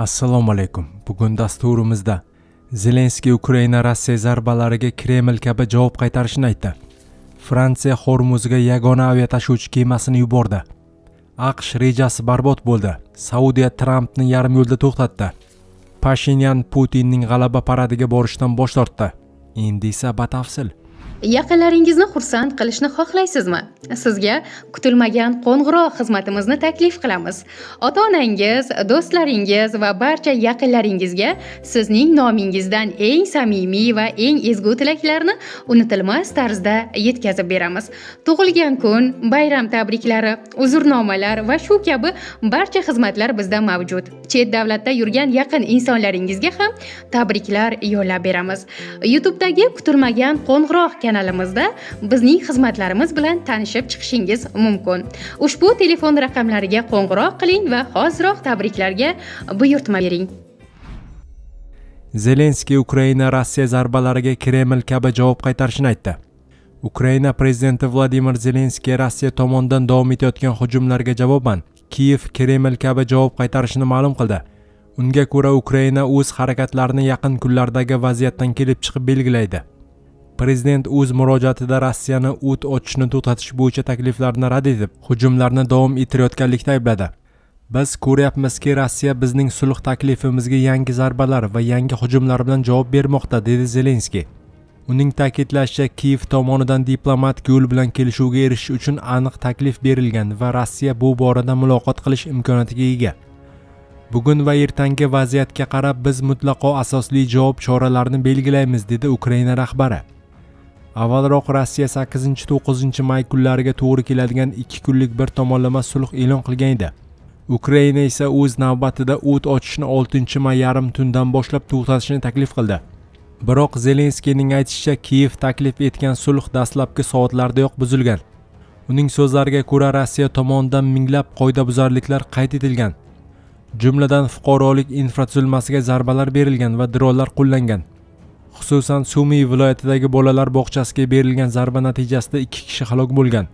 Assalomu alaykum. Bugun dasturimizda Zelenskiy Ukraina Rossiya zarbalariga Kreml kabi javob qaytarishini aytdi. Fransiya Hormuzga yagona aviatashuvchi kemasini yubordi. AQSh rejasi barbod bo'ldi. Saudiya Trampni yarim yo'lda to'xtatdi. Pashinyan Putinning g'alaba paradiga borishdan bosh tortdi. Endi esa batafsil. Yaqinlaringizni xursand qilishni xohlaysizmi? Sizga kutilmagan qo'ng'iroq xizmatimizni taklif qilamiz. Ota-onangiz, do'stlaringiz va barcha yaqinlaringizga sizning nomingizdan eng samimiy va eng ezgu tilaklarni unutilmas tarzda yetkazib beramiz. Tug'ilgan kun, bayram tabriklari, uzrnomalar va shu kabi barcha xizmatlar bizda mavjud. Chet davlatda yurgan yaqin insonlaringizga ham tabriklar yo'llab beramiz. YouTube'dagi kutilmagan qo'ng'iroq kanalimizda bizning xizmatlarimiz bilan tanishib chiqishingiz mumkin. Ushbu telefon raqamlariga qo'ng'iroq qiling va hoziroq tabriklarga buyurtma bering. Zelenskiy Ukraina Rossiya zarbalariga Kreml kabi javob qaytarishini aytdi. Ukraina prezidenti Vladimir Zelenskiy Rossiya tomonidan davom etayotgan hujumlarga javoban Kiyev Kreml kabi javob qaytarishini ma'lum qildi. Unga ko'ra, Ukraina o'z harakatlarini yaqin kunlardagi vaziyatdan kelib chiqib belgilaydi. Prezident o'z murojaatida Rossiyani o't ochishni to'xtatish bo'yicha takliflarni rad etib, hujumlarni davom ettirayotganlikda aybladi. Biz ko'ryapmizki, Rossiya bizning sulh taklifimizga yangi zarbalar va yangi hujumlar bilan javob bermoqda, dedi Zelenskiy. Uning ta'kidlashicha, Kiyev tomonidan diplomatik yo'l bilan kelishuvga erishish uchun aniq taklif berilgan va Rossiya bu borada muloqot qilish imkoniyatiga ega. Bugun va ertangi vaziyatga qarab biz mutlaqo asosli javob choralarini belgilaymiz, dedi Ukraina rahbari. Avvalroq Rossiya 8-9 may kunlariga to'g'ri keladigan 2 kunlik bir tomonlama sulh e'lon qilgan edi. Ukraina esa o'z navbatida o't ochishni 6 may yarim tundan boshlab to'xtatishni taklif qildi. Biroq Zelenskiyning aytishicha, Kiyev taklif etgan sulh dastlabki soatlardayoq buzilgan. Uning so'zlariga ko'ra, Rossiya tomonidan minglab qoidabuzarliklar qayd etilgan. Jumladan, fuqarolik infratuzilmasiga zarbalar berilgan va dronlar qo'llangan. Xususan, Sumi viloyatidagi bolalar bog'chasiga berilgan zarba natijasida 2 kishi halok bo'lgan.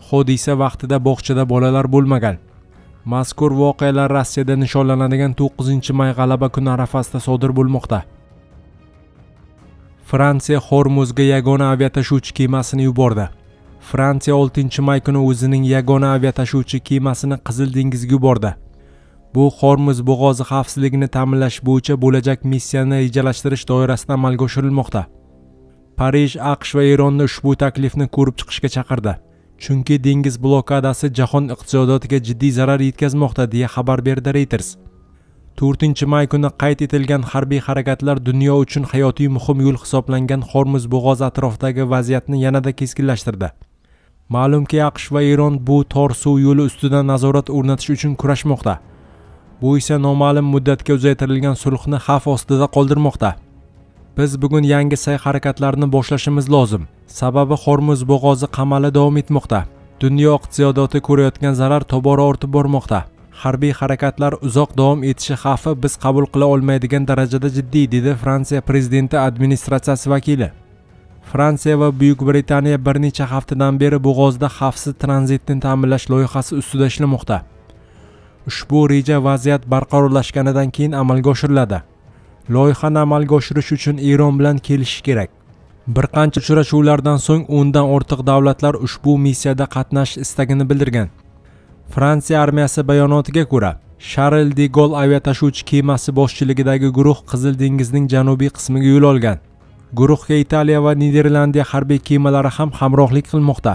Hodisa vaqtida bog'chada bolalar bo'lmagan. Mazkur voqealar Rossiyada nishonlanadigan 9 may g'alaba kuni arafasida sodir bo'lmoqda. Fransiya Hormuzga yagona aviatashuvchi kemasini yubordi. Fransiya 6 may kuni o'zining yagona aviatashuvchi kemasini Qizil dengizga yubordi. Bu Hormuz bo'g'ozi xavfsizligini ta'minlash bo'yicha bo'lajak missiyani rejalashtirish doirasida amalga oshirilmoqda. Parij AQSh va Eronni ushbu taklifni ko'rib chiqishga chaqirdi. Chunki dengiz blokadasi jahon iqtisodiyotiga jiddiy zarar yetkazmoqda, deya xabar berdi Reuters. 4 may kuni qayd etilgan harbiy harakatlar dunyo uchun hayotiy muhim yo'l hisoblangan Hormuz bo'g'ozi atrofidagi vaziyatni yanada keskinlashtirdi. Ma'lumki, AQSh va Eron bu tor suv yo'li ustidan nazorat o'rnatish uchun kurashmoqda. Bu esa noma'lum muddatga uzaytirilgan sulhni xavf ostida qoldirmoqda. Biz bugun yangi sa'y-harakatlarni boshlashimiz lozim. Sababi Hormuz bo'g'ozi qamali davom etmoqda. Dunyo iqtisodiyoti ko'rayotgan zarar tobora ortib bormoqda. Harbiy harakatlar uzoq davom etishi xavfi biz qabul qila olmaydigan darajada jiddiy, dedi Fransiya prezidenti administratsiyasi vakili. Fransiya va Buyuk Britaniya bir necha haftadan beri bo'g'ozda xavfsiz tranzitni ta'minlash loyihasi ustida ishlamoqda. Ushbu reja vaziyat barqarorlashganidan keyin amalga oshiriladi. Loyihani amalga oshirish uchun Eron bilan kelishish kerak. Bir qancha uchrashuvlardan so'ng 10 dan ortiq davlatlar ushbu missiyada qatnashish istagini bildirgan. Fransiya armiyasi bayonotiga ko'ra, Sharl de Gol aviatashuvchi kemasi boshchiligidagi guruh Qizil dengizning janubiy qismiga yo'l olgan. Guruhga Italiya va Niderlandiya harbiy kemalari ham hamrohlik qilmoqda.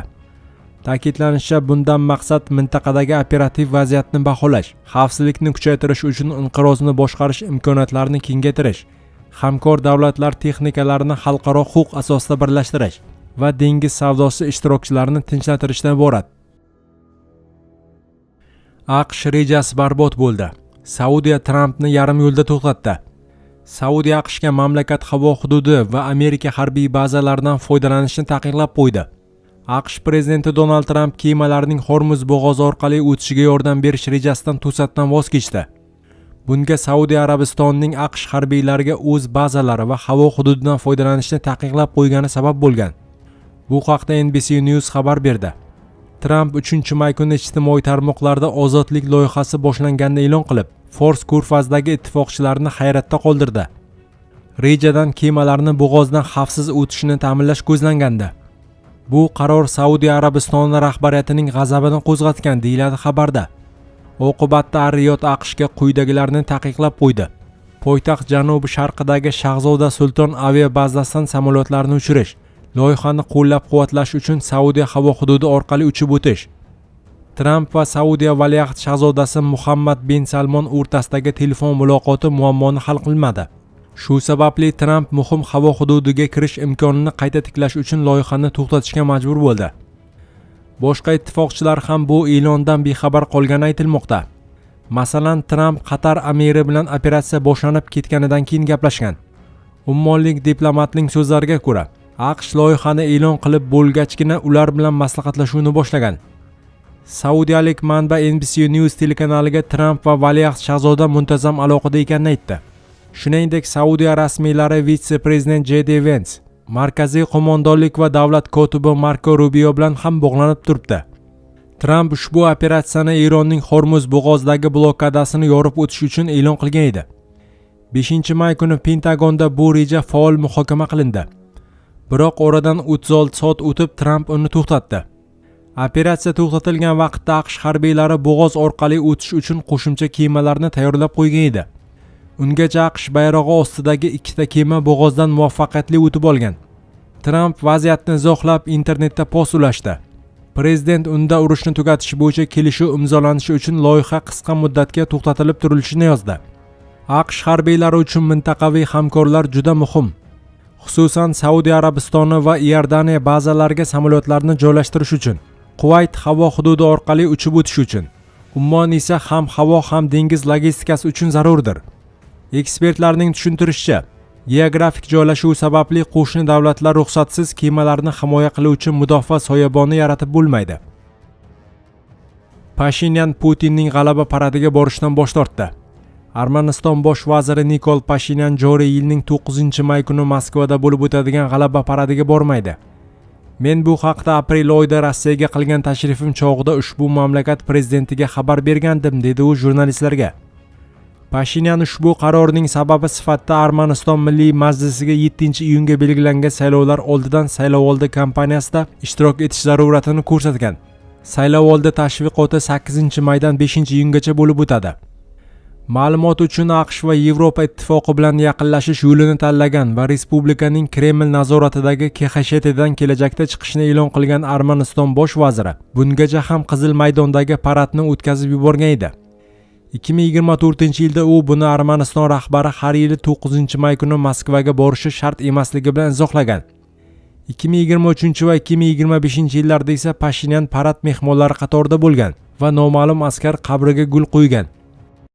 Ta'kidlanishicha, bundan maqsad mintaqadagi operativ vaziyatni baholash, xavfsizlikni kuchaytirish uchun inqirozni boshqarish imkoniyatlarini kengaytirish, hamkor davlatlar texnikalarini xalqaro huquq asosida birlashtirish va dengiz savdosi ishtirokchilarini tinchlantirishdan iborat. AQSh rejasi barbod bo'ldi. Saudiya Trampni yarim yo'lda to'xtatdi. Saudiya AQShga mamlakat havo hududi va Amerika harbiy bazalaridan foydalanishni taqiqlab qo'ydi. AQSh prezidenti Donald Tramp kemalarning Hormuz bo'g'ozi orqali o'tishiga yordam berish rejasidan to'satdan voz kechdi. Bunga Saudiya Arabistonining AQSh harbiylariga o'z bazalari va havo hududidan foydalanishni taqiqlab qo'ygani sabab bo'lgan. Bu haqda NBC News xabar berdi. Tramp 3 may kuni ijtimoiy tarmoqlarda ozodlik loyihasi boshlanganini e'lon qilib, Fors ko'rfazidagi ittifoqchilarni hayratda qoldirdi. Rejadan kemalarni bo'g'ozdan xavfsiz o'tishini ta'minlash ko'zlangandi. Bu qaror Saudiya Arabistoni rahbariyatining g'azabini qo'zg'atgan, deyiladi xabarda. Oqibatda Ar-Riyod AQShga quyidagilarni taqiqlab qo'ydi: poytaxt janubi-sharqidagi Shahzoda Sulton aviabazasidan samolyotlarni uchirish, loyihani qo'llab-quvvatlash uchun Saudiya havo hududi orqali uchib o'tish. Tramp va Saudiya valiahd shahzodasi Muhammad bin Salmon o'rtasidagi telefon muloqoti muammoni hal qilmadi. Shu sababli Tramp muhim havo hududiga kirish imkonini qayta tiklash uchun loyihani to'xtatishga majbur bo'ldi. Boshqa ittifoqchilar ham bu e'londan bexabar qolgani aytilmoqda. Masalan, Tramp Qatar amiri bilan operatsiya boshlanib ketganidan keyin gaplashgan. Ummonlik diplomatning so'zlariga ko'ra, AQSh loyihani e'lon qilib bo'lgachgina ular bilan maslahatlashuvni boshlagan. Saudiyalik manba NBC News telekanaliga Tramp va valiahd shahzoda muntazam aloqada ekanini aytdi. Shuningdek, Saudiya rasmiylari vitse-prezident J D Vens, markaziy qo'mondonlik va davlat kotibi Marko Rubio bilan ham bog'lanib turibdi. Tramp ushbu operatsiyani Eronning Hormuz bo'g'ozidagi blokadasini yorib o'tish uchun e'lon qilgan edi. 5 may kuni Pentagonda bu reja faol muhokama qilindi. Biroq oradan 36 soat o'tib Tramp uni to'xtatdi. Operatsiya to'xtatilgan vaqtda AQSh harbiylari bo'g'oz orqali o'tish uchun qo'shimcha kemalarni tayyorlab qo'ygan edi. Ungacha AQSh bayrog'i ostidagi ikkita kema bo'g'ozdan muvaffaqiyatli o'tib olgan. Tramp vaziyatni izohlab internetda post ulashdi. Prezident unda urushni tugatish bo'yicha kelishuv imzolanishi uchun loyiha qisqa muddatga to'xtatilib turilishini yozdi. AQSh harbiylari uchun mintaqaviy hamkorlar juda muhim. Xususan, Saudiya Arabistoni va Iordaniya bazalariga samolyotlarni joylashtirish uchun, Quvayt havo hududi orqali uchib o'tish uchun. Ummon esa ham havo, ham dengiz logistikasi uchun zarurdir. Ekspertlarning tushuntirishicha, geografik joylashuvi sababli qo'shni davlatlar ruxsatsiz kemalarni himoya qiluvchi mudofaa soyaboni yaratib bo'lmaydi. Pashinyan Putinning g'alaba paradiga borishdan bosh tortdi. Armaniston bosh vaziri Nikol Pashinyan joriy yilning 9 may kuni Moskvada bo'lib o'tadigan g'alaba paradiga bormaydi. Men bu haqda aprel oyida Rossiyaga qilgan tashrifim chog'ida ushbu mamlakat prezidentiga xabar bergandim, dedi u jurnalistlarga. Pashinyan ushbu qarorning sababi sifatida Armaniston Milliy Majlisiga 7 iyunga belgilangan saylovlar oldidan saylovoldi kampaniyasida ishtirok etish zaruratini ko'rsatgan. Saylovoldi tashviqoti 8 maydan 5 iyungacha bo'lib o'tadi. Ma'lumot uchun, AQSh va Yevropa Ittifoqi bilan yaqinlashish yo'lini tanlagan va respublikaning Kreml nazoratidagi KXSHTdan kelajakda chiqishni e'lon qilgan Armaniston bosh vaziri bungacha ham Qizil maydondagi paradni o'tkazib yuborgan edi. 2024 yilda u buni Armaniston rahbari har yili 9 may kuni Moskvaga borishi shart emasligi bilan izohlagan. 2023 va 2025 yillarda esa Pashinyan parad mehmonlari qatorida bo'lgan va noma'lum askar qabriga gul qo'ygan.